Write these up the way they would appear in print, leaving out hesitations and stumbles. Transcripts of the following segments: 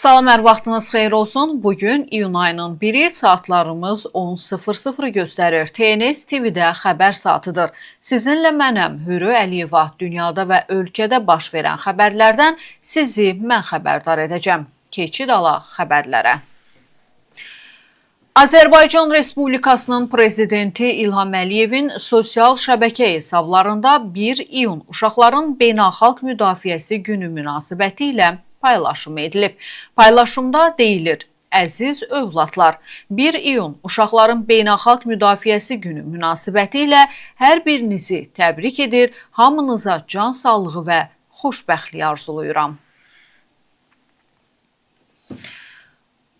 Salam, hər vaxtınız xeyir olsun. Bugün iyun ayının 1-i, saatlarımız 10:00 göstərir. TNS TV-də xəbər saatıdır. Sizinlə mənəm, Hürü Əliyeva. Dünyada və ölkədə baş verən xəbərlərdən sizi mən xəbərdar edəcəm. Keçid alaq xəbərlərə. Azərbaycan Respublikasının Prezidenti İlham Əliyevin sosial şəbəkə hesablarında 1 iyun Uşaqların Beynəlxalq Müdafiəsi Günü münasibəti ilə paylaşım edilib. Paylaşımda deyilir: Əziz övladlar, 1 iyun Uşaqların Beynəlxalq Müdafiəsi Günü münasibəti ilə hər birinizi təbrik edir, hamınıza can sağlığı və xoşbəxtlik arzulayıram.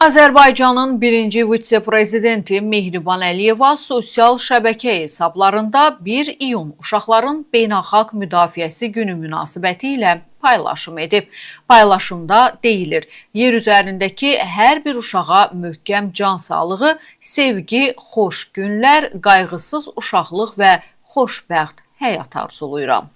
Azərbaycanın birinci vitse-prezidenti Mehriban Əliyeva sosial şəbəkə hesablarında 1 iyun Uşaqların Beynəlxalq Müdafiəsi Günü münasibəti ilə paylaşım edib. Paylaşımda deyilir: Yer üzərindəki hər bir uşağa möhkəm can sağlığı, sevgi, xoş günlər, qayğısız uşaqlıq və xoşbəxt həyat arzulayıram.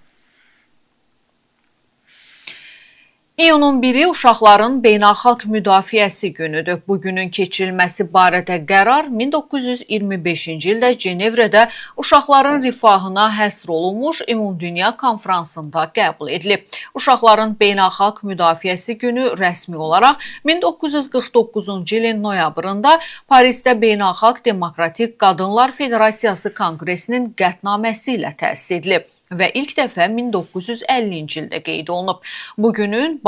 İyunun 1-i Uşaqların Beynəlxalq Müdafiəsi Günüdür. Bu günün keçirilməsi barədə qərar 1925-ci ildə Cenevrədə uşaqların rifahına həsr olunmuş Ümumdünya konfransında qəbul edilib. Uşaqların Beynəlxalq Müdafiəsi Günü rəsmi olaraq 1949-cu ilin noyabrında Parisdə Beynəlxalq Demokratik Qadınlar Federasiyası Konqresinin qətnaməsi ilə təsis edilib və ilk dəfə 1950-ci ildə qeyd olunub. Bu günün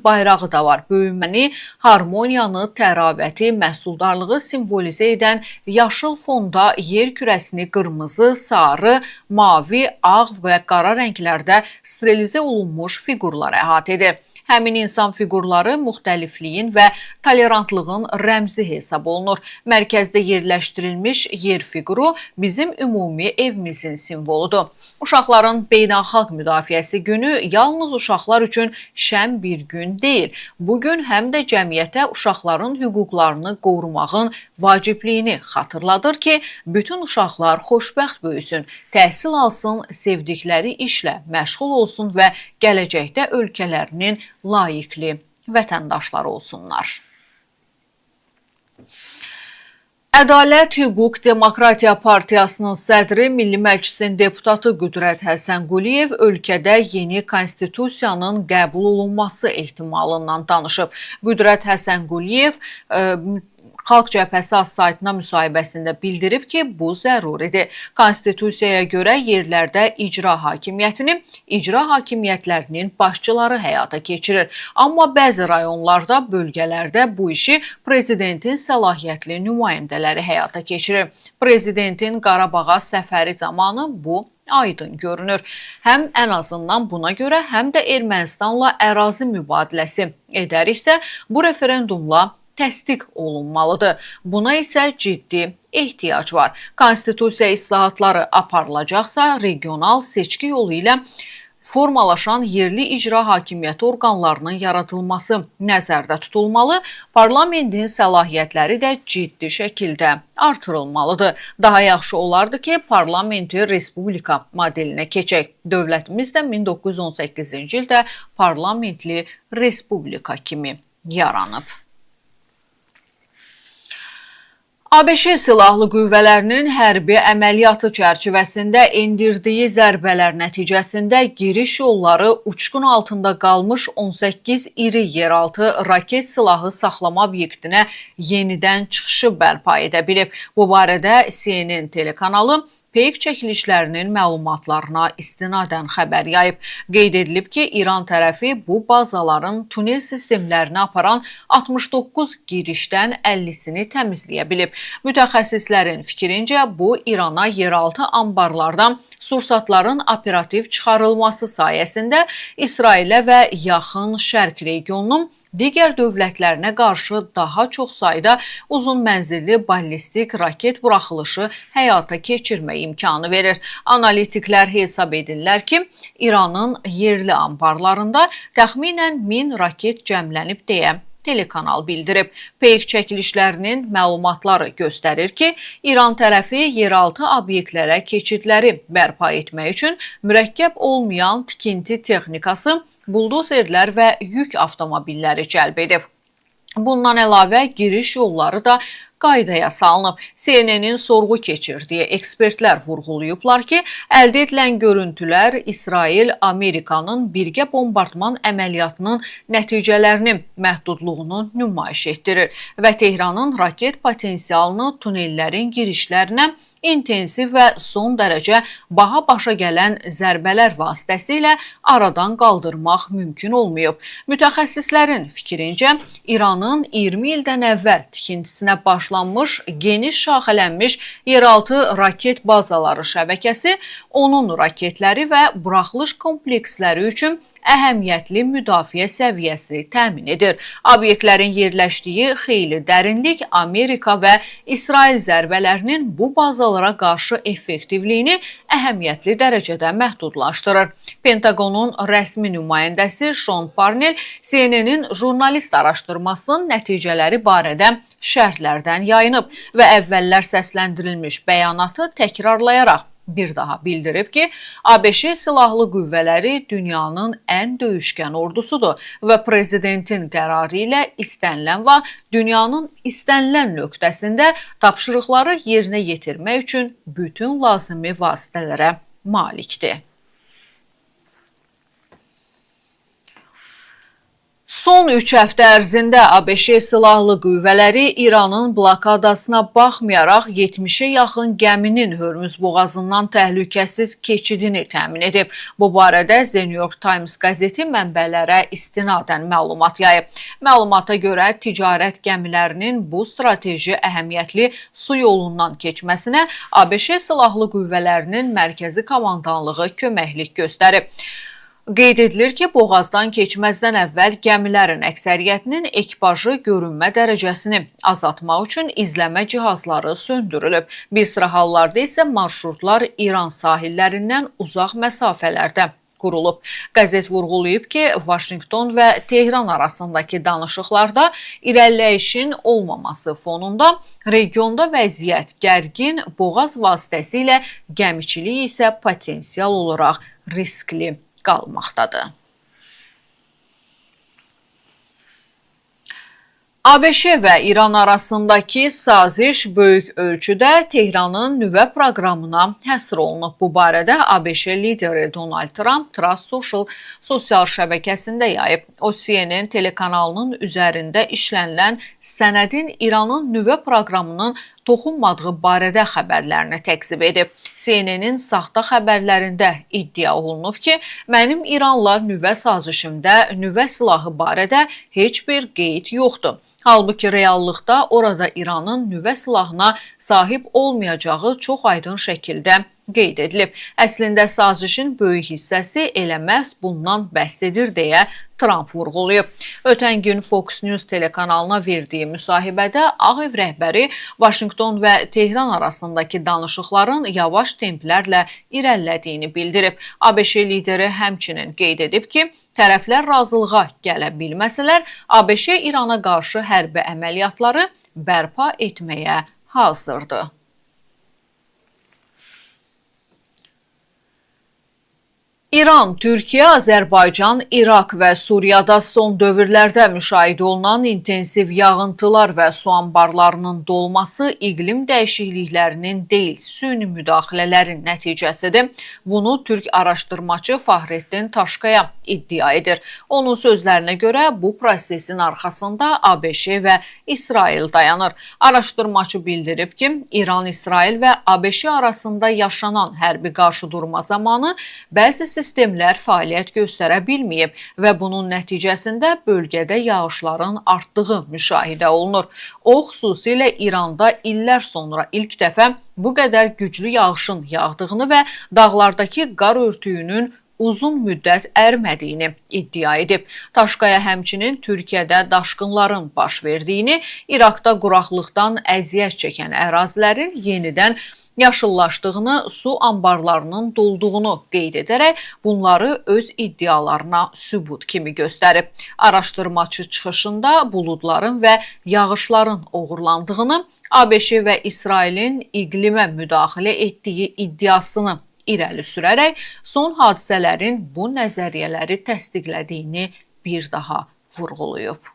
bayrağı da var. Böyüməni, harmoniyanı, təravəti, məhsuldarlığı simvolizə edən yaşıl fonda yer kürəsini qırmızı, sarı, mavi, ağ və qara rənglərdə sterilizə olunmuş fiqurlar əhatə edir. Həmin insan fiqurları müxtəlifliyin və tolerantlığın rəmzi hesab olunur. Mərkəzdə yerləşdirilmiş yer fiquru bizim ümumi evimizin simvoludur. Uşaqların Beynəlxalq Müdafiəsi Günü yalnız uşaqlar üçün şən bir gün deyil. Bu gün həm də cəmiyyətə uşaqların hüquqlarını qorumağın vacibliyini xatırladır ki, bütün uşaqlar xoşbəxt böyüsün, təhsil alsın, sevdikləri işlə məşğul olsun və gələcəkdə ölkələrinin layiqli vətəndaşları olsunlar. Ədalət, Hüquq, Demokratiya Partiyasının sədri, Milli Məclisin deputatı Qüdrət Həsənquliyev ölkədə yeni konstitusiyanın qəbul olunması ehtimalından danışıb. Qüdrət Həsənquliyev Xalq Cəbhəsi az saytına müsahibəsində bildirib ki, bu zəruridir. Konstitusiyaya görə yerlərdə icra hakimiyyətini icra hakimiyyətlərinin başçıları həyata keçirir. Amma bəzi rayonlarda, bölgələrdə bu işi prezidentin səlahiyyətli nümayəndələri həyata keçirir. Prezidentin Qarabağa səfəri zamanı bu aydın görünür. Həm ən azından buna görə, həm də Ermənistanla ərazi mübadiləsi edəriksə, bu referendumla təsdiq olunmalıdır. Buna isə ciddi ehtiyac var. Konstitusiya islahatları aparılacaqsa, regional seçki yolu ilə formalaşan yerli icra hakimiyyəti orqanlarının yaradılması nəzərdə tutulmalı, parlamentin səlahiyyətləri də ciddi şəkildə artırılmalıdır. Daha yaxşı olardı ki, parlamenti respublika modelinə keçək. Dövlətimiz də 1918-ci ildə parlamentli respublika kimi yaranıb. ABŞ Silahlı Qüvvələrinin hərbi əməliyyatı çərçivəsində endirdiyi zərbələr nəticəsində giriş yolları uçqun altında qalmış 18 iri yeraltı raket silahı saxlama obyektinə yenidən çıxışı bərpa edə bilib. Bu barədə CNN telekanalı peyk çəkilişlərinin məlumatlarına istinadən xəbər yayıb. Qeyd edilib ki, İran tərəfi bu bazaların tunel sistemlərini aparan 69 girişdən 50-sini təmizləyə bilib. Mütəxəssislərin fikrincə, bu İrana yeraltı anbarlardan sursatların operativ çıxarılması sayəsində İsrailə və Yaxın Şərq regionunun digər dövlətlərinə qarşı daha çox sayda uzun mənzilli ballistik raket buraxılışı həyata keçirmək imkanı verir. Analitiklər hesab edirlər ki, İranın yerli anbarlarında təxminən 1000 raket cəmlənib deyə telekanal bildirib. Peyk çəkilişlərinin məlumatları göstərir ki, İran tərəfi yeraltı obyektlərə keçidləri bərpa etmək üçün mürəkkəb olmayan tikinti texnikası, buldozerlər və yük avtomobilləri cəlb edib. Bundan əlavə giriş yolları da qaydaya salınıb. CNN-in sorğu keçirdiyi ekspertlər vurğulayıblar ki, əldə edilən görüntülər İsrail Amerikanın birgə bombardman əməliyyatının nəticələrinin məhdudluğunu nümayiş etdirir və Tehranın raket potensialını tunellərin girişlərinə intensiv və son dərəcə baha başa gələn zərbələr vasitəsilə aradan qaldırmaq mümkün olmayıb. Mütəxəssislərin fikrincə, İranın 20 ildən əvvəl tikintisinə başlanmış geniş şaxələnmiş yeraltı raket bazaları şəbəkəsi onun raketləri və buraxılış kompleksləri üçün əhəmiyyətli müdafiə səviyyəsi təmin edir. Obyektlərin yerləşdiyi xeyli dərinlik Amerika və İsrail zərbələrinin bu bazalara qarşı effektivliyini əhəmiyyətli dərəcədə məhdudlaşdırır. Pentaqonun rəsmi nümayəndəsi Sean Parnell CNN-in jurnalist araşdırmasının nəticələri barədə şərhlərdən yayınıb və əvvəllər səsləndirilmiş bəyanatı təkrarlayaraq bir daha bildirib ki, ABŞ silahlı qüvvələri dünyanın ən döyüşkən ordusudur və prezidentin qərarı ilə istənilən vaxt dünyanın istənilən nöqtəsində tapşırıqları yerinə yetirmək üçün bütün lazımi vasitələrə malikdir. Son 3 həftə ərzində ABŞ silahlı qüvvələri İranın blokadasına baxmayaraq 70-ə yaxın gəminin Hörmüz boğazından təhlükəsiz keçidini təmin edib. Bu barədə The New York Times qəzeti mənbələrə istinadən məlumat yayıb. Məlumata görə ticarət gəmilərinin bu strateji əhəmiyyətli su yolundan keçməsinə ABŞ silahlı qüvvələrinin mərkəzi komandanlığı köməklik göstərib. Qeyd edilir ki, boğazdan keçməzdən əvvəl gəmilərin əksəriyyətinin ekipajı görünmə dərəcəsini azaltmaq üçün izləmə cihazları söndürülüb. Bir sıra hallarda isə marşrutlar İran sahillərindən uzaq məsafələrdə qurulub. Qəzet vurğulayıb ki, Vaşinqton və Tehran arasındakı danışıqlarda irəliləyişin olmaması fonunda regionda vəziyyət gərgin, boğaz vasitəsilə gəmiçilik isə potensial olaraq riskli qalmaqdadır. ABŞ və İran arasındakı saziş böyük ölçüdə Tehranın nüvə proqramına həsr olunub. Bu barədə ABŞ lideri Donald Trump Truth Social sosial şəbəkəsində yayıb. O, CNN telekanalının üzərində işlənilən sənədin İranın nüvə proqramının toxunmadığı barədə xəbərlərini təkzib edib. CNN-in saxta xəbərlərində iddia olunub ki, mənim İranla nüvə sazişimdə nüvə silahı barədə heç bir qeyd yoxdur. Halbuki reallıqda orada İranın nüvə silahına sahib olmayacağı çox aydın şəkildə qeyd edilib. Əslində sazişin böyük hissəsi elə məhz bundan bəhs edir deyə Trump vurğulayıb. Ötən gün Fox News telekanalına verdiyi müsahibədə Ağ Ev rəhbəri Vaşinqton və Tehran arasındakı danışıqların yavaş templərlə irəlilədiyini bildirib. ABŞ lideri həmçinin qeyd edib ki, tərəflər razılığa gələ bilməsələr, ABŞ İrana qarşı hərbi əməliyyatları bərpa etməyə hazırdır. İran, Türkiyə, Azərbaycan, İraq və Suriyada son dövrlərdə müşahidə olunan intensiv yağıntılar və su anbarlarının dolması iqlim dəyişikliklərinin deyil, süni müdaxilələrin nəticəsidir. Bunu türk araşdırmaçı Fahrettin Taşkaya iddia edir. Onun sözlərinə görə bu prosesin arxasında ABŞ və İsrail dayanır. Araşdırmaçı bildirib ki, İran, İsrail və ABŞ arasında yaşanan hərbi qarşıdurma zamanı bəzi sistemlər fəaliyyət göstərə bilməyib və bunun nəticəsində bölgədə yağışların artdığı müşahidə olunur. O, xüsusilə İranda illər sonra ilk dəfə bu qədər güclü yağışın yağdığını və dağlardakı qar örtüyünün uzun müddət ərimədiyini iddia edib. Taşqaya həmçinin Türkiyədə daşqınların baş verdiyini, İraqda quraqlıqdan əziyyət çəkən ərazilərin yenidən yaşıllaşdığını, su anbarlarının dolduğunu qeyd edərək bunları öz iddialarına sübut kimi göstərib. Araşdırmaçı çıxışında buludların və yağışların oğurlandığını, ABŞ və İsrailin iqlimə müdaxilə etdiyi iddiasını irəli sürərək son hadisələrin bu nəzəriyyələri təsdiqlədiyini bir daha vurğulayıb.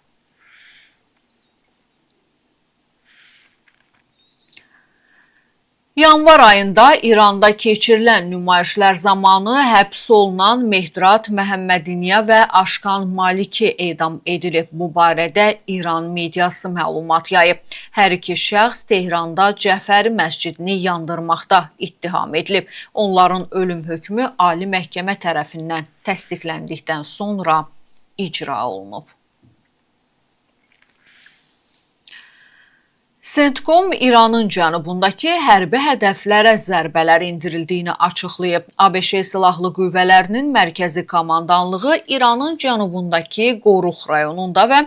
Yanvar ayında İranda keçirilən nümayişlər zamanı həbs olunan Mehdrad Məhəmmədiniya və Aşkan Maliki edam edilib. Bu barədə İran mediası məlumat yayıb. Hər iki şəxs Tehranda Cəfəri məscidini yandırmaqda ittiham edilib. Onların ölüm hökmü Ali Məhkəmə tərəfindən təsdiqləndikdən sonra icra olunub. CENTCOM İranın cənubundakı hərbi hədəflərə zərbələr endirildiyini açıqlayıb. ABŞ Silahlı Qüvvələrinin Mərkəzi Komandanlığı İranın cənubundakı Qoruq rayonunda və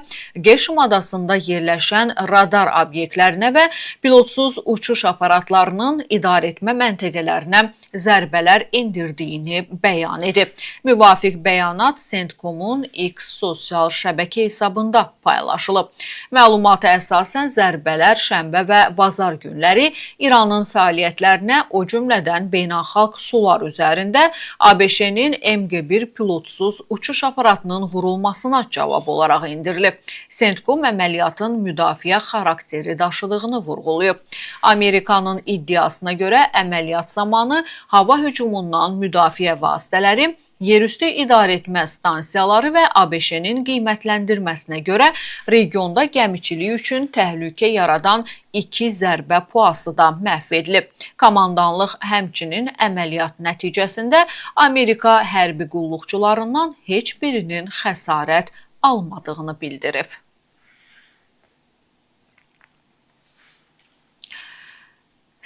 Qeşm adasında yerləşən radar obyektlərinə və pilotsuz uçuş aparatlarının idarəetmə məntəqələrinə zərbələr endirdiyini bəyan edib. Müvafiq bəyanat CENTCOM-un X sosial şəbəkə hesabında paylaşılıb. Məlumata əsasən zərbələr şənbə və bazar günləri İranın fəaliyyətlərinə, o cümlədən beynəlxalq sular üzərində ABŞ-nin MQ-1 pilotsuz uçuş aparatının vurulmasına cavab olaraq endirilib. CENTCOM əməliyyatın müdafiə xarakteri daşıdığını vurğulayıb. Amerikanın iddiasına görə əməliyyat zamanı hava hücumundan müdafiə vasitələri, yerüstü idarəetmə stansiyaları və ABŞ-nin qiymətləndirməsinə görə regionda gəmiçilik üçün təhlükə yaradan 2 zərbə puası da məhv edilib. Komandanlıq həmçinin əməliyyat nəticəsində Amerika hərbi qulluqçularından heç birinin xəsarət almadığını bildirib.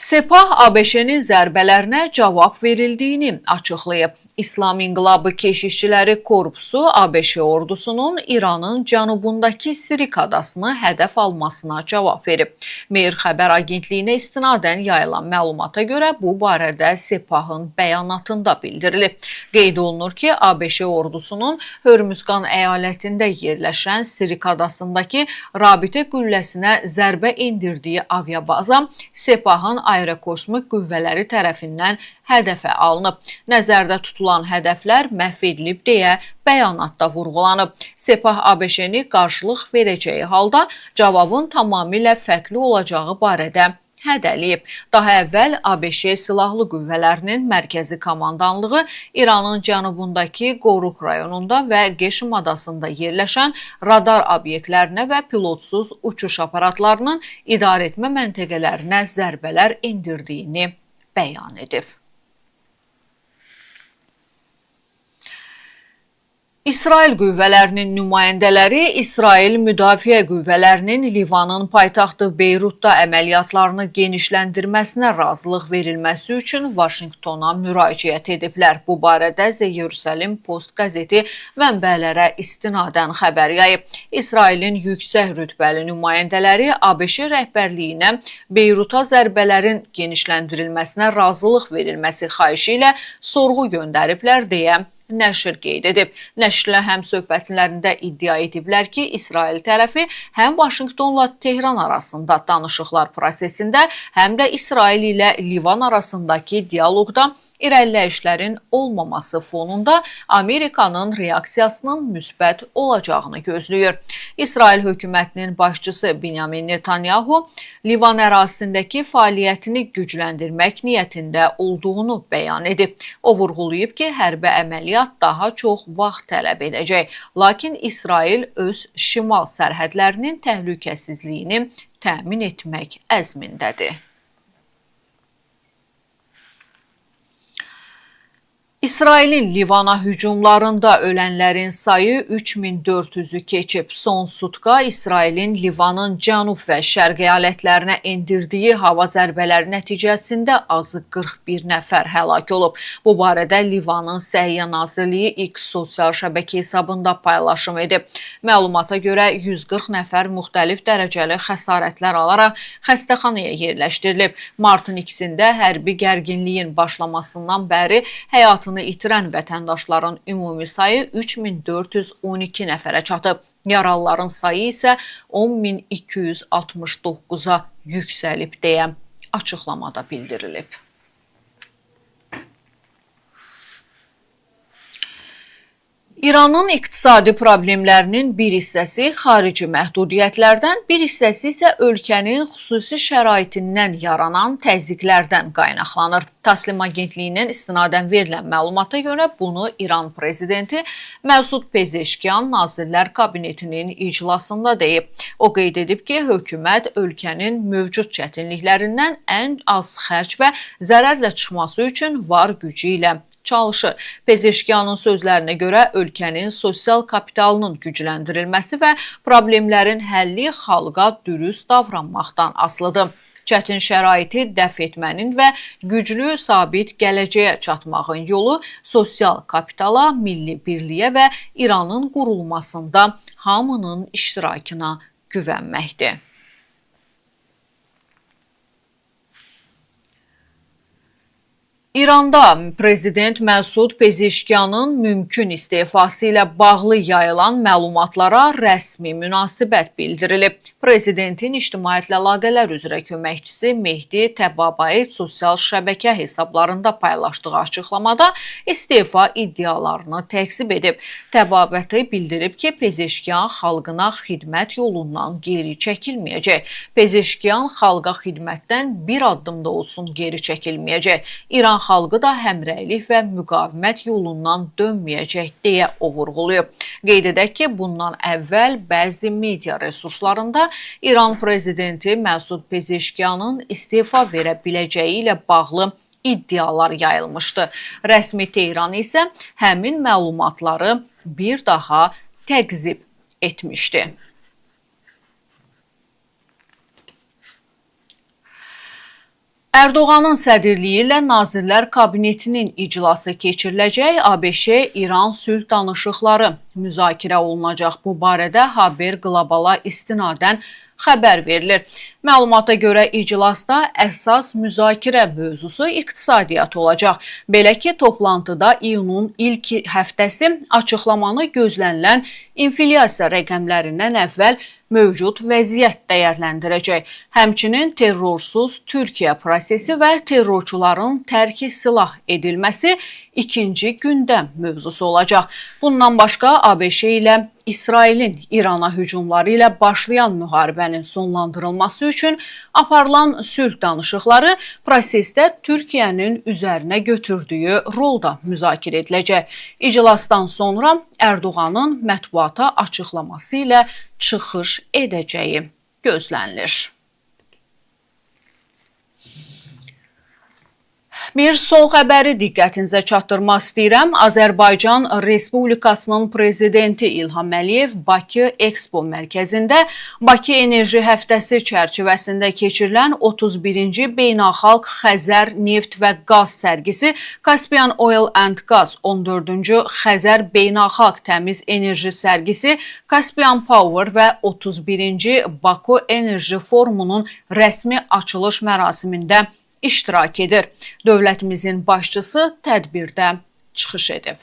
Sepah ABŞ-nin zərbələrinə cavab verildiyini açıqlayıb. İslam İnqilabı Keşişçiləri Korpusu ABŞ ordusunun İranın cənubundakı Sirik adasını hədəf almasına cavab verib. Mehr xəbər agentliyinə istinadən yayılan məlumata görə bu barədə Sepahın bəyanatında bildirilib. Qeyd olunur ki, ABŞ ordusunun Hörmüzqan əyalətində yerləşən Sirik adasındakı rabitə qülləsinə zərbə endirdiyi aviabaza Sepahın aerokosmik qüvvələri tərəfindən hədəfə alınıb. Nəzərdə tutulan hədəflər məhv edilib deyə bəyanatda vurğulanıb. Sepah ABŞ-ni qarşılıq verəcəyi halda cavabın tamamilə fərqli olacağı barədə hədələyib. Daha əvvəl ABŞ Silahlı Qüvvələrinin Mərkəzi Komandanlığı İranın cənubundakı Qoruq rayonunda və Qeşm adasında yerləşən radar obyektlərinə və pilotsuz uçuş aparatlarının idarəetmə məntəqələrinə zərbələr endirdiyini bəyan edib. İsrail qüvvələrinin nümayəndələri İsrail Müdafiə Qüvvələrinin Livanın paytaxtı Beyrutda əməliyyatlarını genişləndirməsinə razılıq verilməsi üçün Vaşinqtona müraciət ediblər. Bu barədə The Jerusalem Post qəzeti mənbələrə istinadən xəbər yayıb. İsrailin yüksək rütbəli nümayəndələri ABŞ rəhbərliyinə Beyruta zərbələrin genişləndirilməsinə razılıq verilməsi xahişi ilə sorğu göndəriblər deyə nəşr qeyd edib. Nəşrlə həmsöhbətlərində iddia ediblər ki, İsrail tərəfi həm Vaşinqtonla Tehran arasında danışıqlar prosesində, həm də İsrail ilə Livan arasındakı dialoqda irəliləyişlərin olmaması fonunda Amerikanın reaksiyasının müsbət olacağını gözləyir. İsrail hökumətinin başçısı Benyamin Netanyahu Livan ərazisindəki fəaliyyətini gücləndirmək niyyətində olduğunu bəyan edib. O vurğulayıb ki, hərbi əməliyyat daha çox vaxt tələb edəcək. Lakin İsrail öz şimal sərhədlərinin təhlükəsizliyini təmin etmək əzmindədir. İsrailin Livana hücumlarında ölənlərin sayı 3400-ü keçib. Son sutka İsrailin Livanın cənub və şərq əyalətlərinə endirdiyi hava zərbələri nəticəsində azı 41 nəfər həlak olub. Bu barədə Livanın Səhiyyə Nazirliyi X sosial şəbəkə hesabında paylaşım edib. Məlumata görə 140 nəfər müxtəlif dərəcəli xəsarətlər alaraq xəstəxanaya yerləşdirilib. Martın 2-sində hərbi gərginliyin başlamasından bəri həyatını itirən vətəndaşların ümumi sayı 3412 nəfərə çatıb. Yaralıların sayı isə 10.269-a yüksəlib deyə açıqlamada bildirilib. İranın iqtisadi problemlərinin bir hissəsi xarici məhdudiyyətlərdən, bir hissəsi isə ölkənin xüsusi şəraitindən yaranan təzyiqlərdən qaynaqlanır. Taslim agentliyinin istinadən verilən məlumata görə bunu İran prezidenti Məsud Pezeşkiyan Nazirlər Kabinetinin iclasında deyib. O qeyd edib ki, hökumət ölkənin mövcud çətinliklərindən ən az xərc və zərərlə çıxması üçün var gücü ilə çalışır. Pezeşkiyanın sözlərinə görə ölkənin sosial kapitalının gücləndirilməsi və problemlərin həlli xalqa dürüst davranmaqdan asılıdır. Çətin şəraiti dəf etmənin və güclü, sabit gələcəyə çatmağın yolu sosial kapitala, milli birliyə və İranın qurulmasında hamının iştirakına güvənməkdir. İranda prezident Məsud Pezeşkiyanın mümkün istefası ilə bağlı yayılan məlumatlara rəsmi münasibət bildirilib. Prezidentin ictimaiyyətlə əlaqələr üzrə köməkçisi Mehdi Təbabai sosial şəbəkə hesablarında paylaşdığı açıqlamada istefa iddialarını təkzib edib. Təbabəti bildirib ki, Pezeşkiyan xalqına xidmət yolundan geri çəkilməyəcək. Pezeşkiyan xalqa xidmətdən bir addım da olsun geri çəkilməyəcək. İran xalqı da həmrəylik və müqavimət yolundan dönməyəcək deyə o vurğulayıb. Qeyd edək ki, bundan əvvəl bəzi media resurslarında İran prezidenti Məsud Pezeşkiyanın istefa verə biləcəyi ilə bağlı iddialar yayılmışdı. Rəsmi Tehran isə həmin məlumatları bir daha təqzib etmişdi. Ərdoğanın sədrliyi ilə Nazirlər Kabinetinin iclası keçiriləcək, ABŞ-İran sülh danışıqları müzakirə olunacaq. Bu barədə Haber Qlobala istinadən xəbər verilir. Məlumata görə iclasda əsas müzakirə mövzusu iqtisadiyyat olacaq. Belə ki, toplantıda iyunun ilk həftəsi açıqlamanı gözlənilən inflyasiya rəqəmlərindən əvvəl mövcud vəziyyət dəyərləndirəcək. Həmçinin terrorsuz Türkiyə prosesi və terrorçuların tərki silah edilməsi ikinci gündəm mövzusu olacaq. Bundan başqa ABŞ ilə İsrailin İrana hücumları ilə başlayan müharibənin sonlandırılması üçün aparılan sülh danışıqları prosesdə Türkiyənin üzərinə götürdüyü rol da müzakirə ediləcək. İclasdan sonra Ərdoğanın mətbuata açıqlaması ilə çıxış edəcəyi gözlənilir. Bir son xəbəri diqqətinizə çatdırmaq istəyirəm. Azərbaycan Respublikasının Prezidenti İlham Əliyev Bakı Ekspo mərkəzində Bakı Enerji Həftəsi çərçivəsində keçirilən 31-ci Beynəlxalq Xəzər Neft və Qaz sərgisi Caspian Oil and Gas 14-cü Xəzər Beynəlxalq Təmiz Enerji sərgisi Caspian Power və 31-ci Baku Enerji Forumunun rəsmi açılış mərasimində iştirak edir. Dövlətimizin başçısı tədbirdə çıxış edib.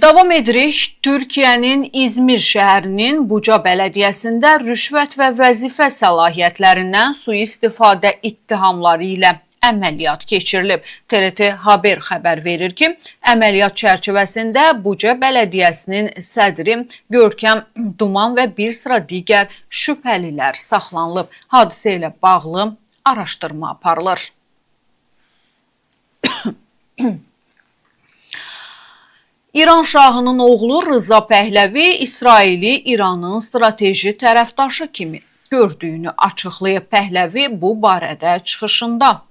Davam edirik. Türkiyənin İzmir şəhərinin Buca bələdiyyəsində rüşvət və vəzifə səlahiyyətlərindən sui-istifadə ittihamları ilə əməliyyat keçirilib. TRT Haber xəbər verir ki, əməliyyat çərçivəsində Buca Bələdiyyəsinin sədri Görkəm Duman və bir sıra digər şübhəlilər saxlanılıb. Hadisə ilə bağlı araşdırma aparılır. İran şahının oğlu Rıza Pəhləvi İsraili İranın strateji tərəfdaşı kimi gördüyünü açıqlayıb. Pəhləvi bu barədə çıxışında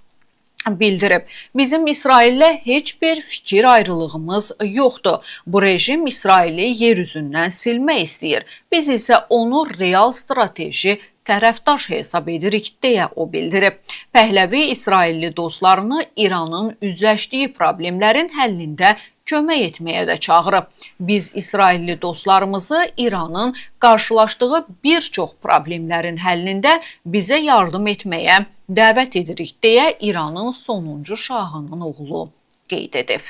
bildirib. Bizim İsraillə heç bir fikir ayrılığımız yoxdur. Bu rejim İsraili yer üzündən silmək istəyir. Biz isə onu real strateji tərəfdaş hesab edirik, deyə o bildirib. Pəhləvi İsrailli dostlarını İranın üzləşdiyi problemlərin həllində kömək etməyə də çağırıb. Biz İsrailli dostlarımızı İranın qarşılaşdığı bir çox problemlərin həllində bizə yardım etməyə dəvət edirik, deyə İranın sonuncu şahının oğlu qeyd edib.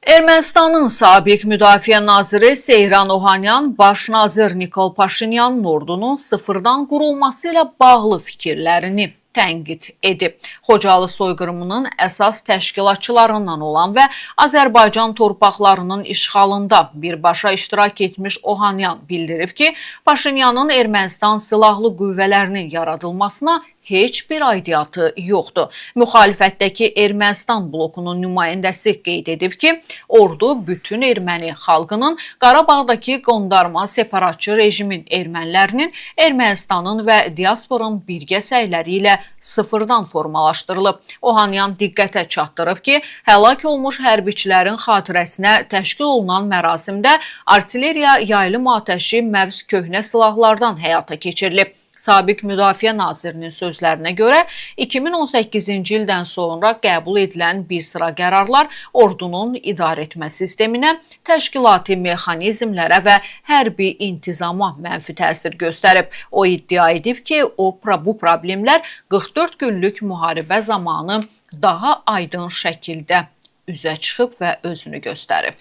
Ermənistanın sabiq Müdafiə Naziri Seyran Ohanyan baş nazir Nikol Paşinyanın ordunun sıfırdan qurulması ilə bağlı fikirlərini tənqid edib. Xocalı soyqırımının əsas təşkilatçılarından olan və Azərbaycan torpaqlarının işğalında birbaşa iştirak etmiş Ohanyan bildirib ki, Paşinyanın Ermənistan silahlı qüvvələrinin yaradılmasına heç bir aidiyyatı yoxdur. Müxalifətdəki Ermənistan blokunun nümayəndəsi qeyd edib ki, ordu bütün erməni xalqının, Qarabağdakı qondarma separatçı rejimin ermənilərinin, Ermənistanın və diasporun birgə səyləri ilə sıfırdan formalaşdırılıb. Ohanyan diqqətə çatdırıb ki, həlak olmuş hərbiçilərin xatirəsinə təşkil olunan mərasimdə artilleriya yaylım atəşi məvz köhnə silahlardan həyata keçirilib. Sabiq Müdafiə Nazirinin sözlərinə görə 2018-ci ildən sonra qəbul edilən bir sıra qərarlar ordunun idarəetmə sisteminə, təşkilati mexanizmlərə və hərbi intizama mənfi təsir göstərib. O iddia edib ki, bu problemlər 44 günlük müharibə zamanı daha aydın şəkildə üzə çıxıb və özünü göstərib.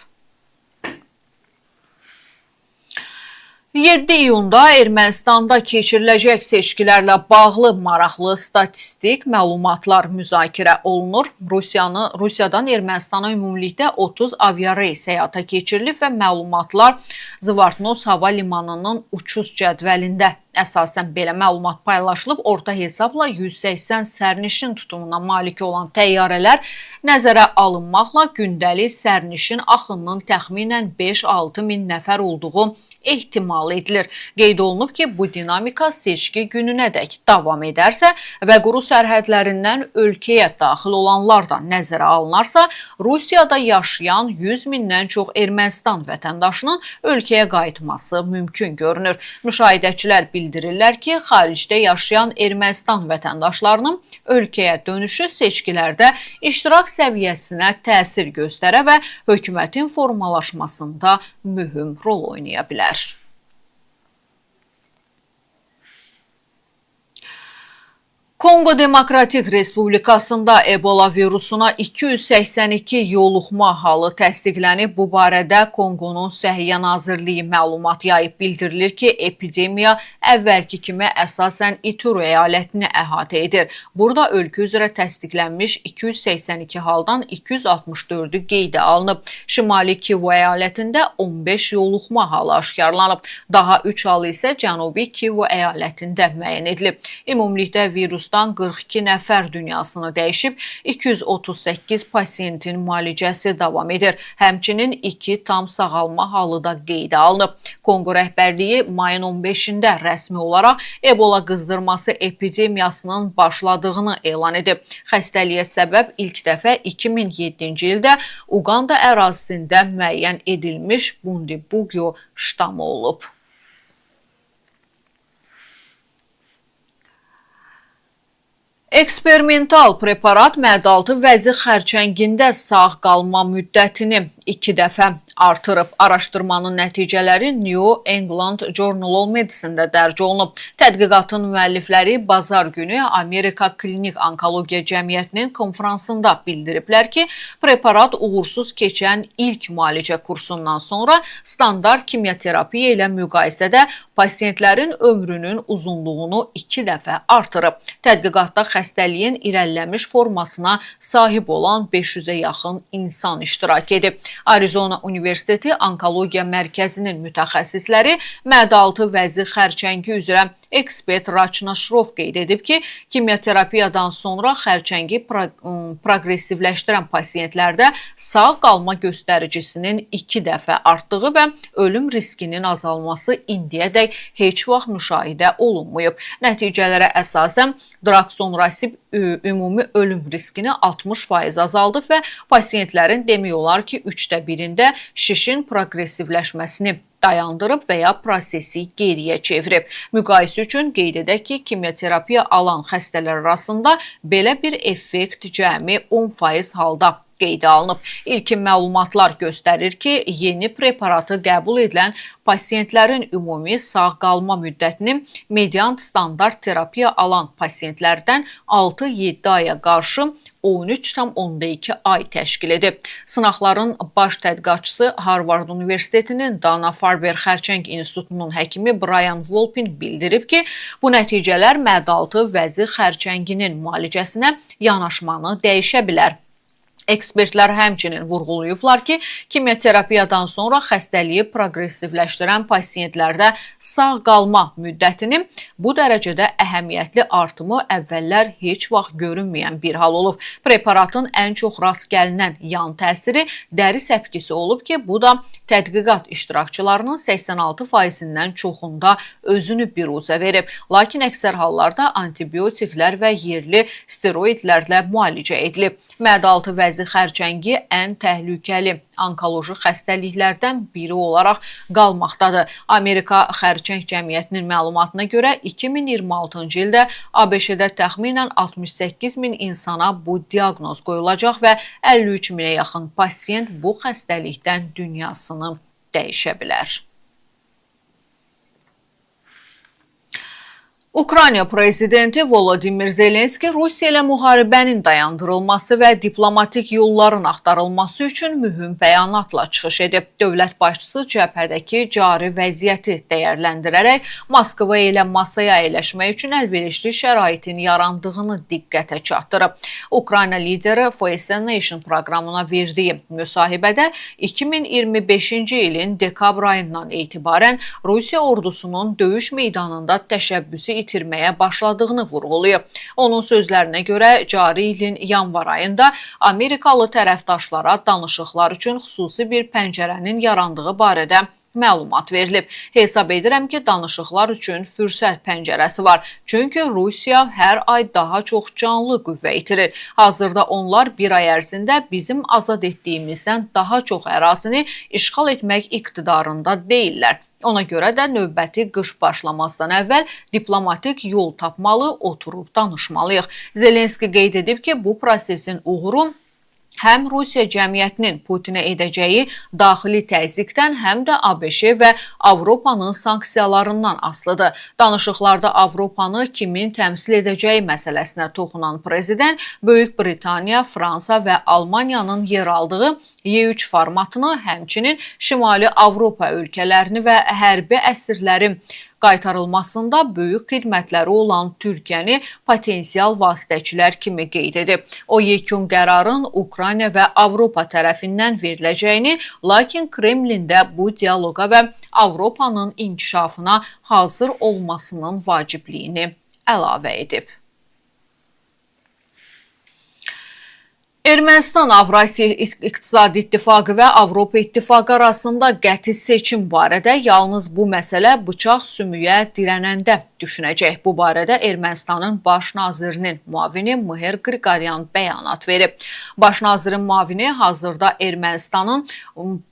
7 iyunda Ermənistanda keçiriləcək seçkilərlə bağlı maraqlı statistik məlumatlar müzakirə olunur. Rusiyadan Ermənistana ümumilikdə 30 aviareys həyata keçirilib və məlumatlar Zvartnos hava limanının uçuş cədvəlində əsasən belə məlumat paylaşılıb. Orta hesabla 180 sərnişin tutumuna malik olan təyyarələr nəzərə alınmaqla gündəlik sərnişin axınının təxminən 5-6 min nəfər olduğu ehtimal edilir. Qeyd olunub ki, bu dinamika seçki gününədək davam edərsə və quru sərhədlərindən ölkəyə daxil olanlar da nəzərə alınarsa, Rusiyada yaşayan 100 mindən çox Ermənistan vətəndaşının ölkəyə qayıtması mümkün görünür. Müşahidəçilər bildirirlər ki, xaricdə yaşayan Ermənistan vətəndaşlarının ölkəyə dönüşü seçkilərdə iştirak səviyyəsinə təsir göstərə və hökumətin formalaşmasında mühüm rol oynaya bilər. Konqo Demokratik Respublikasında Ebola virusuna 282 yoluxma halı təsdiqlənib. Bu barədə Konqonun Səhiyyə Nazirliyi məlumat yayıb. Bildirilir ki, epidemiya əvvəlki kimi əsasən Ituri əyalətini əhatə edir. Burada ölkə üzrə təsdiqlənmiş 282 haldan 264-ü qeydə alınıb. Şimali Kivu əyalətində 15 yoluxma halı aşkarlanıb. Daha 3 halı isə Cənubi Kivu əyalətində müəyyən edilib. Ümumilikdə virus 42 nəfər dünyasını dəyişib, 238 pasiyentin müalicəsi davam edir. Həmçinin 2 tam sağalma halı da qeydə alınıb. Konqo rəhbərliyi mayın 15-də rəsmi olaraq Ebola qızdırması epidemiyasının başladığını elan edib. Xəstəliyə səbəb ilk dəfə 2007-ci ildə Uqanda ərazisində müəyyən edilmiş Bundibugyo ştamı olub. Eksperimental preparat mədaltı vəzi xərçəngində sağ qalma müddətini 2 dəfə artırıb. Araşdırmanın nəticələri New England Journal of Medicine-də dərc olunub. Tədqiqatın müəllifləri bazar günü Amerika Klinik Onkologiya Cəmiyyətinin konfransında bildiriblər ki, preparat uğursuz keçən ilk müalicə kursundan sonra standart kimyoterapiya ilə müqayisədə pasiyentlərin ömrünün uzunluğunu 2 dəfə artırıb. Tədqiqatda xəstəliyin irəliləmiş formasına sahib olan 500-ə yaxın insan iştirak edib. Arizona Universiteti Onkologiya Mərkəzinin mütəxəssisləri mədəaltı vəzi xərçəngi üzrə Ekspert Raçna Şrof qeyd edib ki, kimyoterapiyadan sonra xərçəngi proqressivləşdirən pasientlərdə sağ qalma göstəricisinin 2 dəfə artdığı və ölüm riskinin azalması indiyədək heç vaxt müşahidə olunmayıb. Nəticələrə əsasən Daraxonrasib ümumi ölüm riskini 60% azaldıb və pasientlərin demək olar ki, 1/3-də şişin proqressivləşməsini dayandırıb və ya prosesi geriyə çevirib. Müqayisə üçün qeyd edək ki, kimyoterapiya alan xəstələr arasında belə bir effekt cəmi 10% halda qeydə alınıb. İlkin məlumatlar göstərir ki, yeni preparatı qəbul edilən pasientlərin ümumi sağ qalma müddətini median standart terapiya alan pasientlərdən 6-7 aya qarşı 13,2 ay təşkil edib. Sınaqların baş tədqiqatçısı Harvard Universitetinin Dana-Farber Xərçəng İnstitutunun həkimi Brian Wolpin bildirib ki, bu nəticələr mədəaltı vəzi xərçənginin müalicəsinə yanaşmanı dəyişə bilər. Ekspertlər həmçinin vurğulayıblar ki, kimyoterapiyadan sonra xəstəliyi proqressivləşdirən pasientlərdə sağ qalma müddətinin bu dərəcədə əhəmiyyətli artımı əvvəllər heç vaxt görünməyən bir hal olub. Preparatın ən çox rast gəlinən yan təsiri dəri səpkisi olub ki, bu da tədqiqat iştirakçılarının 86%-dən çoxunda özünü biruzə verib. Lakin əksər hallarda antibiotiklər və yerli steroidlərlə müalicə edilib. Mədəaltı vəzi xərçəngi ən təhlükəli onkoloji xəstəliklərdən biri olaraq qalmaqdadır. Amerika Xərçəng Cəmiyyətinin məlumatına görə 2026-cı ildə ABŞ-də təxminən 68 min insana bu diaqnoz qoyulacaq və 53 minə yaxın pasiyent bu xəstəlikdən dünyasını dəyişə bilər. Ukrayna prezidenti Volodimir Zelenski Rusiya ilə müharibənin dayandırılması və diplomatik yolların axtarılması üçün mühüm bəyanatla çıxış edib. Dövlət başçısı cəbhədəki cari vəziyyəti dəyərləndirərək Moskva ilə masaya əyləşmək üçün əlverişli şəraitin yarandığını diqqətə çatdırıb. Ukrayna lideri Face Nation proqramına verdiyi müsahibədə 2025-ci ilin dekabr ayından etibarən Rusiya ordusunun döyüş meydanında təşəbbüsü itirməyə başladığını vurğulayıb. Onun sözlərinə görə cari ilin yanvar ayında Amerikalı tərəfdaşlara danışıqlar üçün xüsusi bir pəncərənin yarandığı barədə məlumat verilib. Hesab edirəm ki, danışıqlar üçün fürsət pəncərəsi var. Çünki Rusiya hər ay daha çox canlı qüvvə itirir. Hazırda onlar bir ay ərzində bizim azad etdiyimizdən daha çox ərazini işğal etmək iqtidarında deyillər. Ona görə də növbəti qış başlamazdan əvvəl diplomatik yol tapmalı, oturub danışmalıyıq. Zelenski qeyd edib ki, bu prosesin uğuru həm Rusiya cəmiyyətinin Putinə edəcəyi daxili təzyiqdən, həm də ABŞ və Avropanın sanksiyalarından asılıdır. Danışıqlarda Avropanı kimin təmsil edəcəyi məsələsinə toxunan prezident Böyük Britaniya, Fransa və Almaniyanın yer aldığı Y3 formatını, həmçinin Şimali Avropa ölkələrini və hərbi əsirlərin qaytarılmasında böyük xidmətləri olan Türkiyəni potensial vasitəçilər kimi qeyd edib. O, yekun qərarın Ukrayna və Avropa tərəfindən veriləcəyini, lakin Kremlində bu dialoqa və Avropanın inkişafına hazır olmasının vacibliyini əlavə edib. Ermənistan Avrasiya İqtisadi İttifaqı və Avropa İttifaqı arasında qəti seçim barədə yalnız bu məsələ bıçaq sümüyə dirənəndə düşünəcək. Bu barədə Ermənistanın baş nazirinin müavini Mher Qriqoryan bəyanat verib. Baş nazirin müavini hazırda Ermənistanın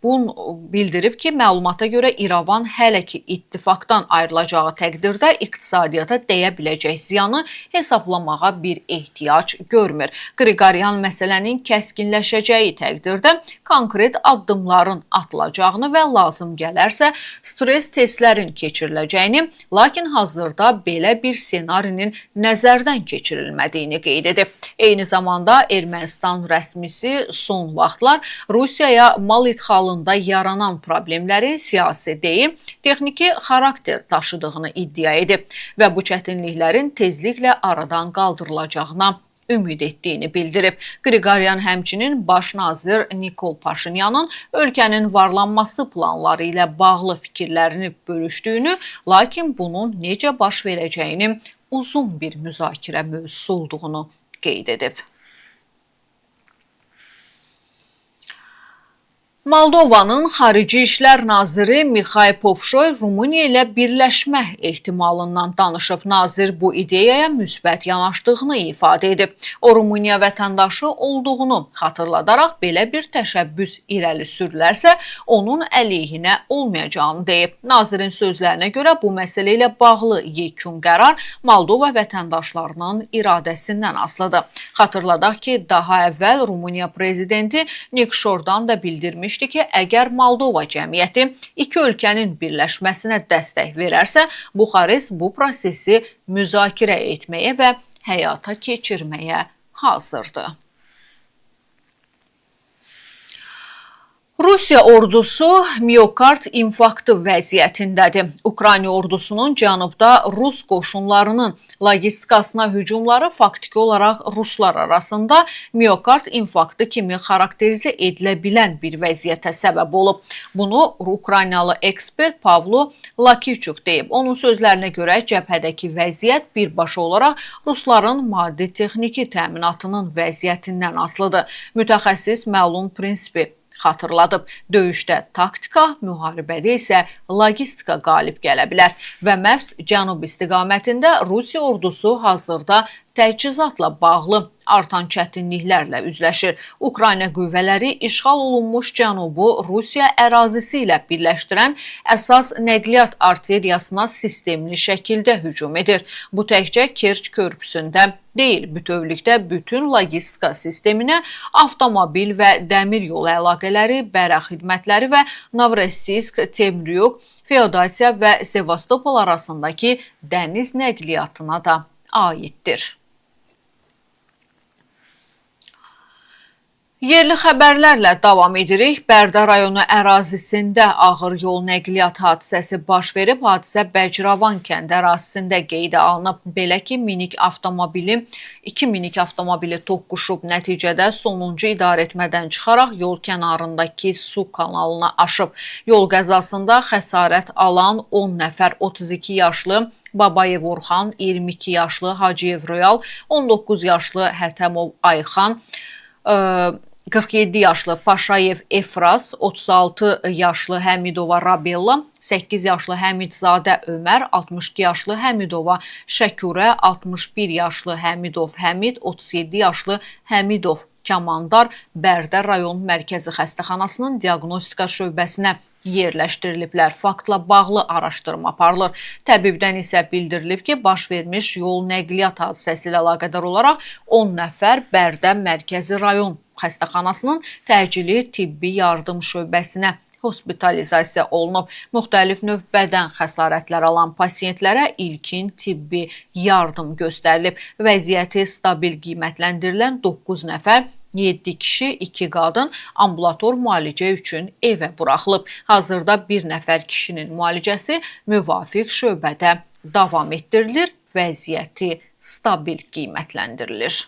bunu bildirib ki, məlumata görə İrəvan hələ ki ittifaqdan ayrılacağı təqdirdə iqtisadiyyata dəyə biləcək ziyanı hesablamağa bir ehtiyac görmür. Qriqoryan məsələni kəskinləşəcəyi təqdirdə konkret addımların atılacağını və lazım gələrsə stres testlərin keçiriləcəyini, lakin hazırda belə bir ssenarinin nəzərdən keçirilmədiyini qeyd edib. Eyni zamanda Ermənistan rəsmisi son vaxtlar Rusiyaya mal idxalında yaranan problemlərin siyasi deyil, texniki xarakter daşıdığını iddia edib və bu çətinliklərin tezliklə aradan qaldırılacağına ümid etdiyini bildirib. Qriqoryan həmçinin baş nazir Nikol Paşinyanın ölkənin varlanması planları ilə bağlı fikirlərini bölüşdüyünü, lakin bunun necə baş verəcəyinin uzun bir müzakirə mövzusu olduğunu qeyd edib. Moldovanın Xarici İşlər Naziri Mixay Popşoy Rumıniya ilə birləşmə ehtimalından danışıb. Nazir bu ideyaya müsbət yanaşdığını ifadə edib. O, Rumıniya vətəndaşı olduğunu xatırladaraq belə bir təşəbbüs irəli sürülərsə, onun əleyhinə olmayacağını deyib. Nazirin sözlərinə görə bu məsələ ilə bağlı yekun qərar Moldova vətəndaşlarının iradəsindən asılıdır. Xatırladaq ki, daha əvvəl Rumıniya prezidenti Nik Şordan da bildirmişdi ki, əgər Moldova cəmiyyəti iki ölkənin birləşməsinə dəstək verərsə, Buxarest bu prosesi müzakirə etməyə və həyata keçirməyə hazırdır. Rusiya ordusu miokard infarktı vəziyyətindədir. Ukrayna ordusunun cənubda Rus qoşunlarının logistikasına hücumları faktiki olaraq ruslar arasında miokard infarktı kimi xarakterizə edilə bilən bir vəziyyətə səbəb olub. Bunu Ukraynalı ekspert Pavlo Lakiçuk deyib. Onun sözlərinə görə cəbhədəki vəziyyət birbaşa olaraq rusların maddi-texniki təminatının vəziyyətindən asılıdır. Mütəxəssis məlum prinsipi xatırladıb. Döyüşdə taktika, müharibədə isə logistika qalib gələ bilər və məhz cənub istiqamətində Rusiya ordusu hazırda təchizatla bağlı artan çətinliklərlə üzləşir. Ukrayna qüvvələri işğal olunmuş cənubu Rusiya ərazisi ilə birləşdirən əsas nəqliyyat arteriyasına sistemli şəkildə hücum edir. Bu təkcə Kerç körpüsündə deyil, bütövlükdə bütün logistika sisteminə, avtomobil və dəmir yolu əlaqələri, bərə xidmətləri və Novorossiysk, Temryuk, Feodosiya və Sevastopol arasındakı dəniz nəqliyyatına da aiddir. Yerli xəbərlərlə davam edirik. Bərdə rayonu ərazisində ağır yol nəqliyyat hadisəsi baş verib. Hadisə Bəciravan kəndi ərazisində qeydə alınıb. Belə ki, iki minik avtomobili toqquşub. Nəticədə sonuncu idarəetmədən çıxaraq yol kənarındakı su kanalına aşıb. Yol qəzasında xəsarət alan 10 nəfər 32 yaşlı Babayev Orxan, 22 yaşlı Hacıyev Royal, 19 yaşlı Hətəmov Ayxan, 47 yaşlı Paşayev Efras, 36 yaşlı Həmidova Rabella, 8 yaşlı Həmidzadə Ömər, 62 yaşlı Həmidova Şəkurə, 61 yaşlı Həmidov Həmid, 37 yaşlı Həmidov Kamandar Bərdə rayon Mərkəzi Xəstəxanasının diaqnostika şöbəsinə yerləşdiriliblər. Faktla bağlı araşdırma aparılır. Təbibdən isə bildirilib ki, baş vermiş yol nəqliyyat hadisəsi ilə əlaqədar olaraq 10 nəfər Bərdə Mərkəzi rayon Xəstəxanasının təcili tibbi yardım şöbəsinə hospitalizasiya olunub. Müxtəlif növ bədən xəsarətlər alan pasientlərə ilkin tibbi yardım göstərilib. Vəziyyəti stabil qiymətləndirilən 9 nəfər, 7 kişi, 2 qadın ambulator müalicə üçün evə buraxılıb. Hazırda bir nəfər kişinin müalicəsi müvafiq şöbədə davam etdirilir. Vəziyyəti stabil qiymətləndirilir.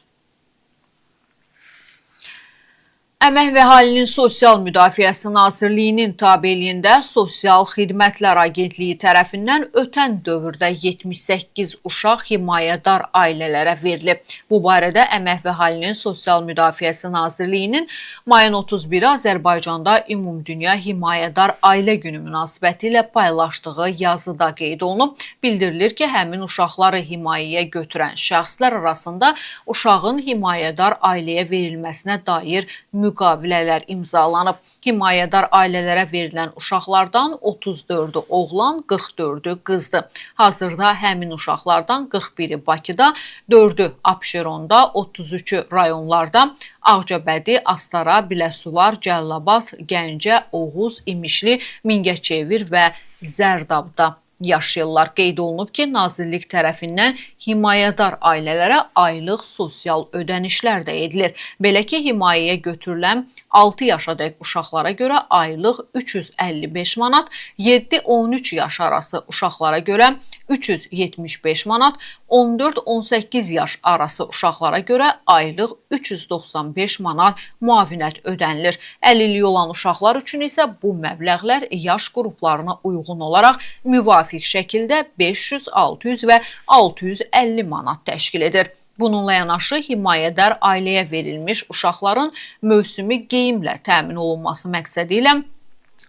Əmək və Əhalinin Sosial Müdafiəsi Nazirliyinin tabeliyində Sosial Xidmətlər Agentliyi tərəfindən ötən dövrdə 78 uşaq himayədar ailələrə verilib. Bu barədə Əmək və Əhalinin Sosial Müdafiəsi Nazirliyinin mayın 31-i Azərbaycanda Ümumdünya Himayədar Ailə Günü münasibəti ilə paylaşdığı yazıda qeyd olunub. Bildirilir ki, həmin uşaqları himayəyə götürən şəxslər arasında uşağın himayədar ailəyə verilməsinə dair müqavilələr imzalanıb. Himayədar ailələrə verilən uşaqlardan 34-ü oğlan, 44-ü qızdır. Hazırda həmin uşaqlardan 41-i Bakıda, 4-ü Abşeronda, 33-ü rayonlarda Ağcabədi, Astara, Biləsuvar, Cəllabad, Gəncə, Oğuz, İmişli, Mingəçevir və Zərdabda yaşayırlar. Qeyd olunub ki, nazirlik tərəfindən himayədar ailələrə aylıq sosial ödənişlər də edilir. Belə ki, himayəyə götürülən 6 yaşadək uşaqlara görə aylıq 355 manat, 7-13 yaş arası uşaqlara görə 375 manat, 14-18 yaş arası uşaqlara görə aylıq 395 manat müavinət ödənilir. Əlilliyi olan uşaqlar üçün isə bu məbləğlər yaş qruplarına uyğun olaraq müvafiq şəkildə 500, 600 və 650 manat təşkil edir. Bununla yanaşı himayədar ailəyə verilmiş uşaqların mövsümi geyimlə təmin olunması məqsədi ilə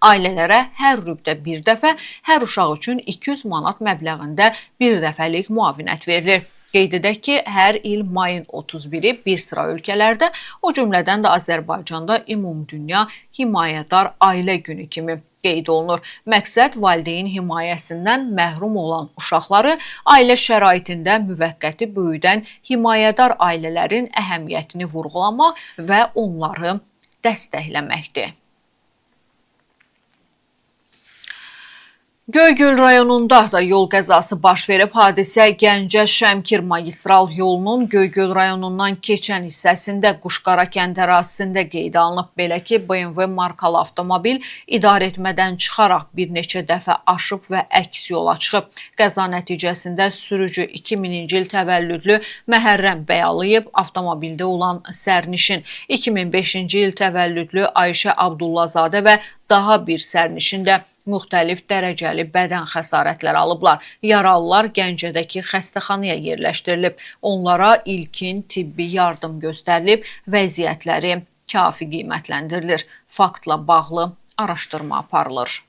ailələrə hər rübdə bir dəfə, hər uşaq üçün 200 manat məbləğində bir dəfəlik müavinət verilir. Qeyd edək ki, hər il mayın 31-i bir sıra ölkələrdə, o cümlədən də Azərbaycanda Ümumdünya Himayədar Ailə Günü kimi qeyd olunur. Məqsəd valideyn himayəsindən məhrum olan uşaqları ailə şəraitində müvəqqəti böyüdən himayədar ailələrin əhəmiyyətini vurğulamaq və onları dəstəkləməkdir. Göygöl rayonunda da yol qəzası baş verib. Hadisə Gəncə-Şəmkir magistral yolunun Göygöl rayonundan keçən hissəsində Quşqara kənd ərazisində qeydə alınıb. Belə ki, BMW markalı avtomobil idarəetmədən çıxaraq bir neçə dəfə aşıb və əks yola çıxıb. Qəza nəticəsində sürücü 2000-ci il təvəllüdlü Məhərrəm Bəyalıyev, avtomobildə olan sərnişin 2005-ci il təvəllüdlü Ayşə Abdullazadə və daha bir sərnişin də müxtəlif dərəcəli bədən xəsarətləri alıblar. Yaralılar Gəncədəki xəstəxanaya yerləşdirilib. Onlara ilkin tibbi yardım göstərilib, vəziyyətləri kafi qiymətləndirilir. Faktla bağlı araşdırma aparılır.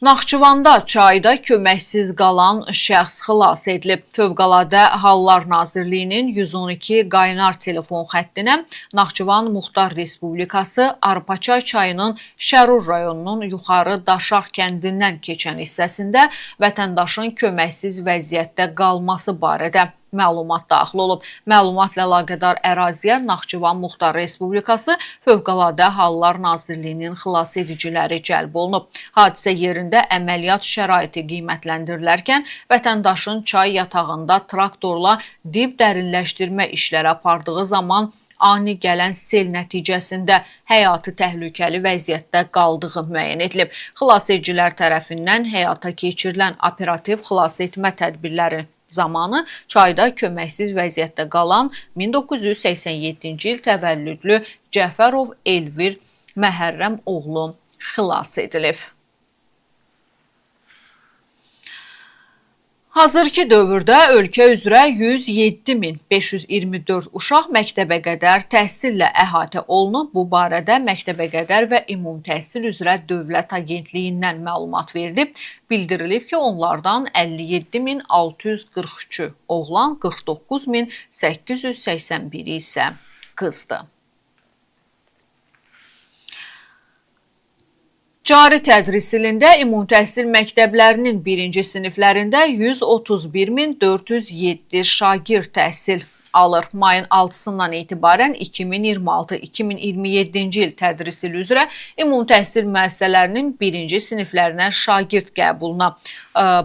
Naxçıvanda çayda köməksiz qalan şəxs xilas edilib. Fövqəladə Hallar Nazirliyinin 112 qaynar telefon xəttinə Naxçıvan Muxtar Respublikası Arpaçay çayının Şərur rayonunun Yuxarı Daşaq kəndindən keçən hissəsində vətəndaşın köməksiz vəziyyətdə qalması barədə məlumat daxil olub. Məlumatla əlaqədar əraziyə Naxçıvan Muxtar Respublikası Fövqəladə Hallar Nazirliyinin xilas ediciləri cəlb olunub. Hadisə yerində əməliyyat şəraiti qiymətləndirilərkən vətəndaşın çay yatağında traktorla dib dərinləşdirmə işləri apardığı zaman ani gələn sel nəticəsində həyatı təhlükəli vəziyyətdə qaldığı müəyyən edilib. Xilasedicilər tərəfindən həyata keçirilən operativ xilas etmə tədbirləri zamanı çayda köməksiz vəziyyətdə qalan 1987-ci il təvəllüdlü Cəfərov Elvir Məhərrəm oğlu xilas edilib. Hazırki dövrdə ölkə üzrə 107.524 uşaq məktəbə qədər təhsillə əhatə olunub. Bu barədə Məktəbə qədər və Ümumi Təhsil üzrə Dövlət Agentliyindən məlumat verilib. Bildirilib ki, onlardan 57.643-ü oğlan, 49.881-i isə qızdır. Cari tədris ilində ümumi təhsil məktəblərinin birinci siniflərində 131.407 şagird təhsil alır. Mayın 6-sından etibarən 2026-2027-ci il tədris ili üzrə ümumi təhsil müəssisələrinin birinci siniflərinə şagird qəbuluna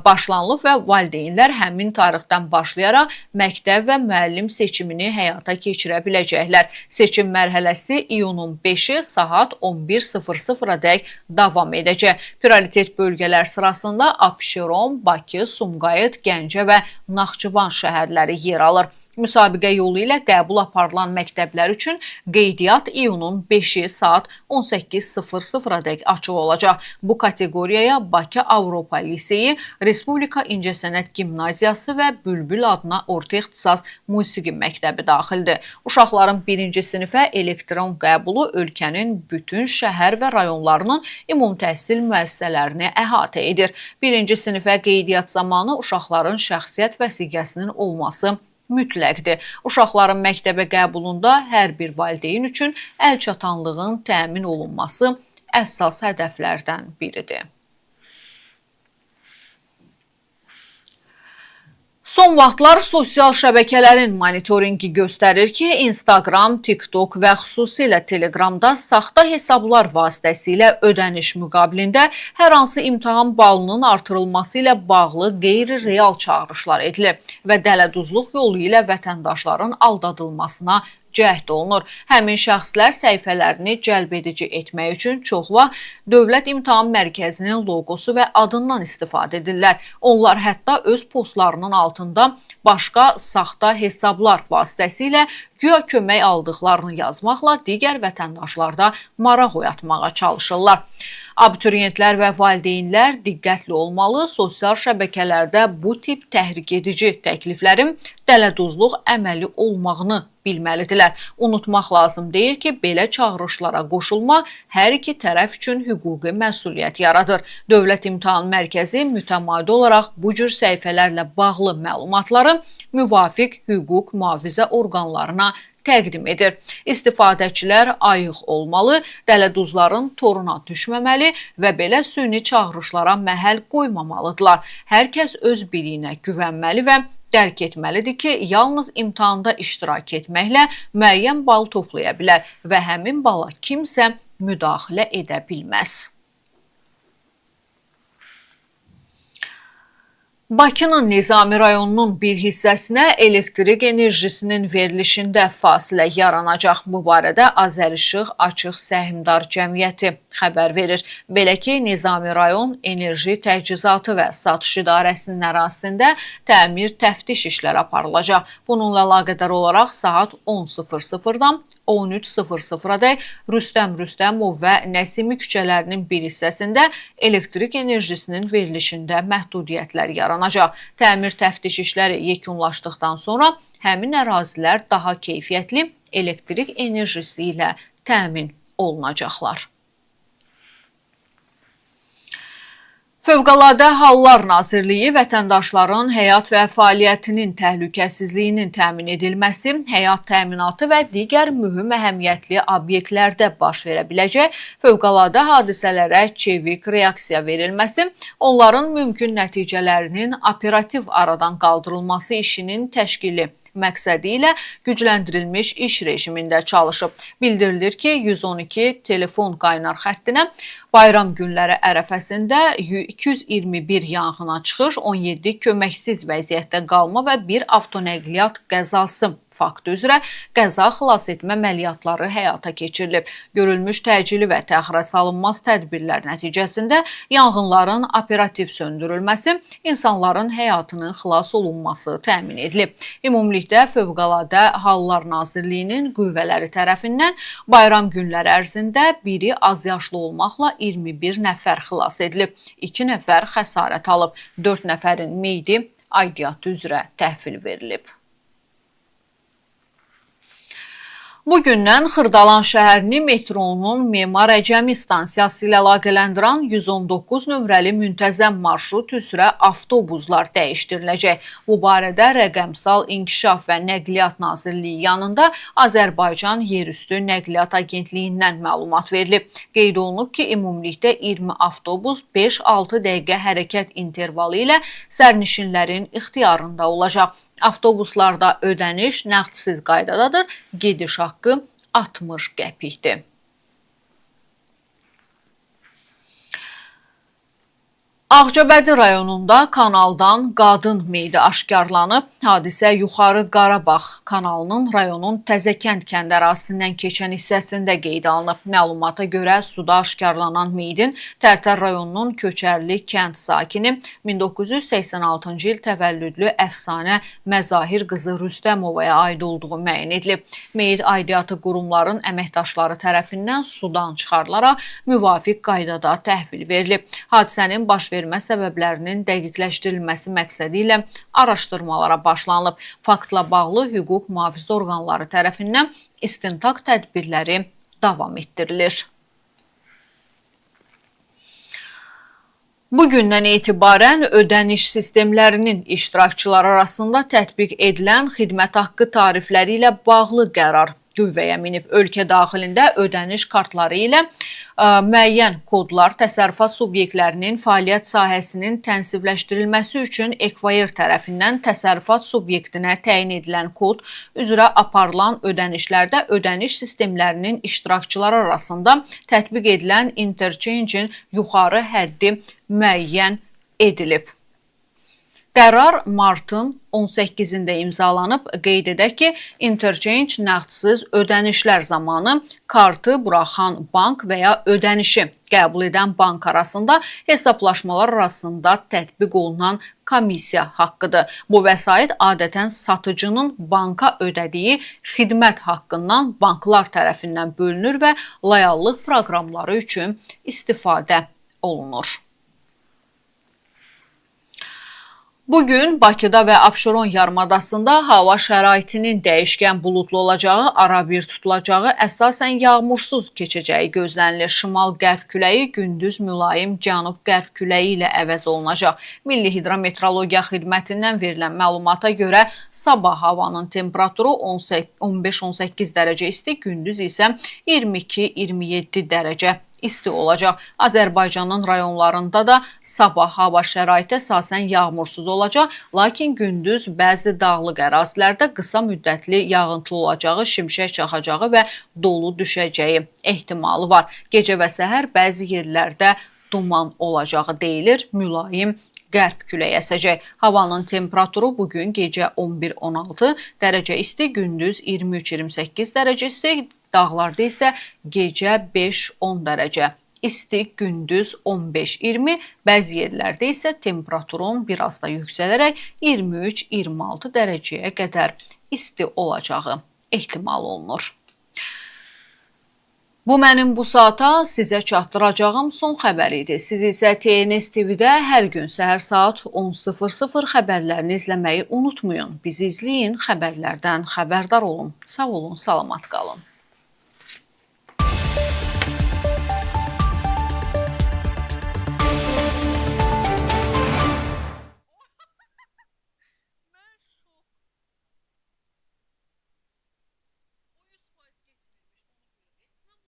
başlanılıb və valideynlər həmin tarixdən başlayaraq məktəb və müəllim seçimini həyata keçirə biləcəklər. Seçim mərhələsi iyunun 5-i saat 11:00-dək davam edəcək. Prioritet bölgələr sırasında Abşeron, Bakı, Sumqayıt, Gəncə və Naxçıvan şəhərləri yer alır. Müsabiqə yolu ilə qəbul aparılan məktəblər üçün qeydiyyat iyunun 5-i saat 18:00-dək açıq olacaq. Bu kateqoriyaya Bakı Avropa Liseyi, Respublika İncəsənət Gimnaziyası və Bülbül adına orta ixtisas musiqi məktəbi daxildir. Uşaqların birinci sinifə elektron qəbulu ölkənin bütün şəhər və rayonlarının ümumi təhsil müəssisələrini əhatə edir. Birinci sinifə qeydiyyat zamanı uşaqların şəxsiyyət vəsiqəsinin olması mütləqdir. Uşaqların məktəbə qəbulunda hər bir valideyn üçün əlçatanlığın təmin olunması əsas hədəflərdən biridir. Son vaxtlar sosial şəbəkələrin monitorinqi göstərir ki, Instagram, TikTok və xüsusilə Telegramda saxta hesablar vasitəsilə ödəniş müqabilində hər hansı imtahan balının artırılması ilə bağlı qeyri-real çağırışlar edilir və dələduzluq yolu ilə vətəndaşların aldadılmasına cəhd olunur. Həmin şəxslər səhifələrini cəlb edici etmək üçün çox vaxt Dövlət İmtahan Mərkəzinin loqosu və adından istifadə edirlər. Onlar hətta öz postlarının altında başqa saxta hesablar vasitəsilə güya kömək aldıqlarını yazmaqla digər vətəndaşlarda maraq oyatmağa çalışırlar. Abituriyentlər və valideynlər diqqətli olmalı, sosial şəbəkələrdə bu tip təhrik edici təkliflərin dələduzluq əməli olmağını bilməlidirlər. Unutmaq lazım deyil ki, belə çağırışlara qoşulma hər iki tərəf üçün hüquqi məsuliyyət yaradır. Dövlət İmtahan Mərkəzi mütəmadi olaraq bu cür səhifələrlə bağlı məlumatları müvafiq hüquq mühafizə orqanlarına təqdim edir. İstifadəçilər ayıq olmalı, dələduzların toruna düşməməli və belə süni çağırışlara məhəl qoymamalıdırlar. Hər kəs öz biliyinə güvənməli və dərk etməlidir ki, yalnız imtahanda iştirak etməklə müəyyən bal toplaya bilər və həmin bala kimsə müdaxilə edə bilməz. Bakının Nizami rayonunun bir hissəsinə elektrik enerjisinin verilişində fasilə yaranacaq. Bu barədə Azərişıq Açıq Səhmdar Cəmiyyəti xəbər verir. Belə ki, Nizami rayon Enerji Təchizatı və Satış İdarəsinin ərazisində təmir təftiş işləri aparılacaq. Bununla əlaqədar olaraq saat 10:00-dan 13:00-dək Rüstəm Rüstəmov və Nəsimi küçələrinin bir hissəsində elektrik enerjisinin verilişində məhdudiyyətlər yaranacaq. Təmir təftiş işləri yekunlaşdıqdan sonra həmin ərazilər daha keyfiyyətli elektrik enerjisi ilə təmin olunacaqlar. Fövqəladə Hallar Nazirliyi vətəndaşların həyat və fəaliyyətinin təhlükəsizliyinin təmin edilməsi, həyat təminatı və digər mühüm əhəmiyyətli obyektlərdə baş verə biləcək fövqəladə hadisələrə çevik reaksiya verilməsi, onların mümkün nəticələrinin operativ aradan qaldırılması işinin təşkili məqsədi ilə gücləndirilmiş iş rejimində çalışıb. Bildirilir ki, 112 telefon qaynar xəttinə bayram günləri ərəfəsində 221 yanğına çıxış, 17 köməksiz vəziyyətdə qalma və bir avtonəqliyyat qəzası faktı üzrə qəza xilas etmə əməliyyatları həyata keçirilib. Görülmüş təcili və təxirə salınmaz tədbirlər nəticəsində yanğınların operativ söndürülməsi, insanların həyatının xilas olunması təmin edilib. Ümumilikdə Fövqəladə Hallar Nazirliyinin qüvvələri tərəfindən bayram günləri ərzində biri azyaşlı olmaqla 21 nəfər xilas edilib, 2 nəfər xəsarət alıb, 4 nəfərin meyidi aidiyyatı üzrə təhvil verilib. Bugündən Xırdalan şəhərini metronun Memar Əcəmi stansiyası ilə əlaqələndirən 119 nömrəli müntəzəm marşrut üzrə avtobuslar dəyişdiriləcək. Bu barədə Rəqəmsal İnkişaf və Nəqliyyat Nazirliyi yanında Azərbaycan Yerüstü Nəqliyyat Agentliyindən məlumat verilib. Qeyd olunub ki, ümumilikdə 20 avtobus 5-6 dəqiqə hərəkət intervalı ilə sərnişinlərin ixtiyarında olacaq. Avtobuslarda ödəniş nəğdsiz qaydadadır, gediş haqqı 60 qəpikdir. Ağcabədi rayonunda kanaldan qadın meyidi aşkarlanıb. Hadisə Yuxarı Qarabağ kanalının rayonun Təzəkənd kənd ərazisindən keçən hissəsində qeydə alınıb. Məlumata görə suda aşkarlanan meyidin Tərtər rayonunun Köçərli kənd sakini 1986-cı il təvəllüdlü Əfsanə Məzahir qızı Rüstəmovaya aid olduğu müəyyən edilib. Meyid aidiyyatı qurumların əməkdaşları tərəfindən sudan çıxarılaraq müvafiq qaydada təhvil verilib. Hadisənin baş vermə səbəblərinin dəqiqləşdirilməsi məqsədi ilə araşdırmalara başlanılıb. Faktla bağlı hüquq mühafizə orqanları tərəfindən istintaq tədbirləri davam etdirilir. Bugündən etibarən ödəniş sistemlərinin iştirakçıları arasında tətbiq edilən xidmət haqqı tarifləri ilə bağlı qərar qüvvəyə minib. Ölkə daxilində ödəniş kartları ilə müəyyən kodlar təsərrüfat subyektlərinin fəaliyyət sahəsinin tənzimləşdirilməsi üçün ekvayer tərəfindən təsərrüfat subyektinə təyin edilən kod üzrə aparılan ödənişlərdə ödəniş sistemlərinin iştirakçıları arasında tətbiq edilən interchange-in yuxarı həddi müəyyən edilib. Qərar martın 18-də imzalanıb. Qeyd edək ki, interchange nəğdsiz ödənişlər zamanı kartı buraxan bank və ya ödənişi qəbul edən bank arasında hesablaşmalar arasında tətbiq olunan komissiya haqqıdır. Bu vəsait adətən satıcının banka ödədiyi xidmət haqqından banklar tərəfindən bölünür və layallıq proqramları üçün istifadə olunur. Bugün Bakıda və Abşeron yarımadasında hava şəraitinin dəyişkən buludlu olacağı, arabir tutulacağı, əsasən yağmursuz keçəcəyi gözlənilir. Şimal-qərb küləyi gündüz mülayim cənub-qərb küləyi ilə əvəz olunacaq. Milli Hidrometeorologiya Xidmətindən verilən məlumata görə sabah havanın temperaturu 15-18 dərəcə isti, gündüz isə 22-27 dərəcə isti olacaq. Azərbaycanın rayonlarında da sabah hava şəraiti əsasən yağmursuz olacaq, lakin gündüz bəzi dağlıq ərazilərdə qısa müddətli yağıntılı olacağı, şimşək çaxacağı və dolu düşəcəyi ehtimalı var. Gecə və səhər bəzi yerlərdə duman olacağı deyilir, mülayim qərb küləyi əsəcək. Havanın temperaturu bugün gecə 11-16 dərəcə isti, gündüz 23-28 dərəcə isti, dağlarda isə gecə 5-10 dərəcə isti, gündüz 15-20, bəzi yerlərdə isə temperaturun biraz da yüksələrək 23-26 dərəcəyə qədər isti olacağı ehtimal olunur. Bu mənim bu saata sizə çatdıracağım son xəbər idi. Siz isə TNS TV-də hər gün səhər saat 10:00 xəbərlərini izləməyi unutmayın. Bizi izləyin, xəbərlərdən xəbərdar olun. Sağ olun, salamat qalın.